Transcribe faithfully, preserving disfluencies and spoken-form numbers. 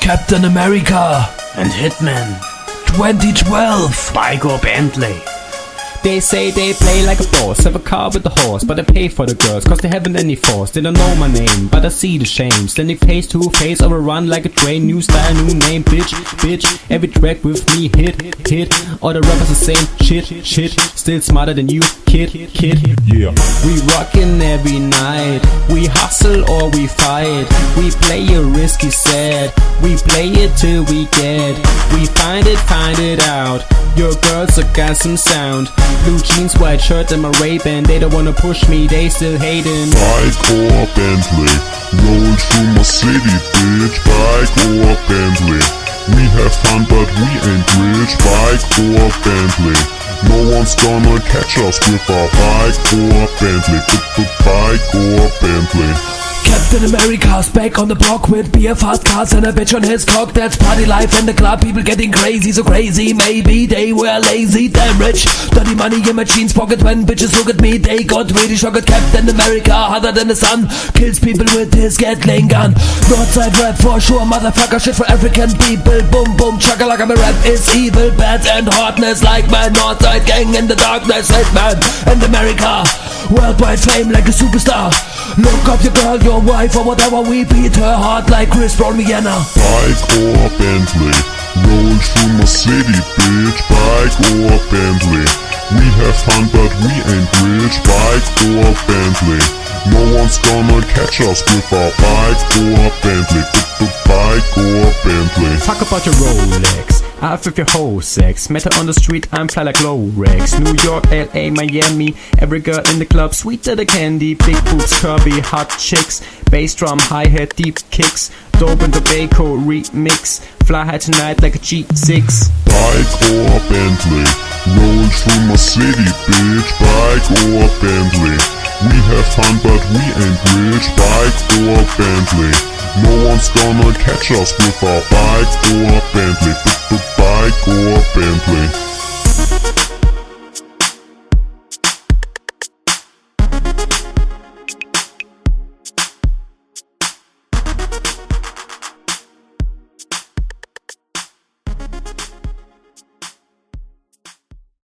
Captain America and Hitman, twenty twelve, Bike or Bentley. They say they play like a boss, have a car with a horse, but they pay for the girls, 'cause they haven't any force. They don't know my name, but I see the shame. Standing face to face, overrun like a train. New style, new name, bitch, bitch. Every track with me, hit, hit. All the rappers the same, shit, shit. Still smarter than you, kid, kid. Yeah. We rockin' every night. We hustle or we fight. We play a risky set. We play it till we get. We find it, find it out. Your girls are got some sound. Blue jeans, white shirt, and my Ray-Ban. They don't wanna push me, they still hating. Bike or Bentley, roll through my city, bitch. Bike or Bentley, we have fun, but we ain't rich. Bike or Bentley, no one's gonna catch us with our bike or Bentley. B-b-bike or Bentley. Captain America's back on the block with beer, fast cars, and a bitch on his cock. That's party life in the club, people getting crazy, so crazy. Maybe they were lazy, damn rich. Dirty money in my jeans pocket when bitches look at me, they got really shocked. Captain America, hotter than the sun, kills people with his Gatling gun. Northside rap for sure, motherfucker, shit for African people. Boom, boom, chaka like my rap is evil, bad and heartless like my Northside gang in the darkness. Hitman and America, worldwide fame like a superstar. Look up your girl, your wife, or whatever. We beat her hard like Chris Brown, Rihanna. Bike or Bentley, roll through my city, bitch. Bike or Bentley, we have fun, but we ain't rich. Bike or Bentley, no one's gonna catch us with our bike or Bentley. B-b-bike or Bentley. Talk about your Rolex. I have with your whole sex. Met her on the street, I'm fly like Lorex. New York, L A, Miami. Every girl in the club, sweeter the candy. Big boobs, curvy, hot chicks. Bass drum, hi-hat, deep kicks. Dope and Tobacco remix. Fly high tonight like a G six. Bike or Bentley, roll through my city, bitch. Bike or Bentley, we have fun, but we ain't rich. Bike or Bentley, no one's gonna catch us with our bike or Bentley.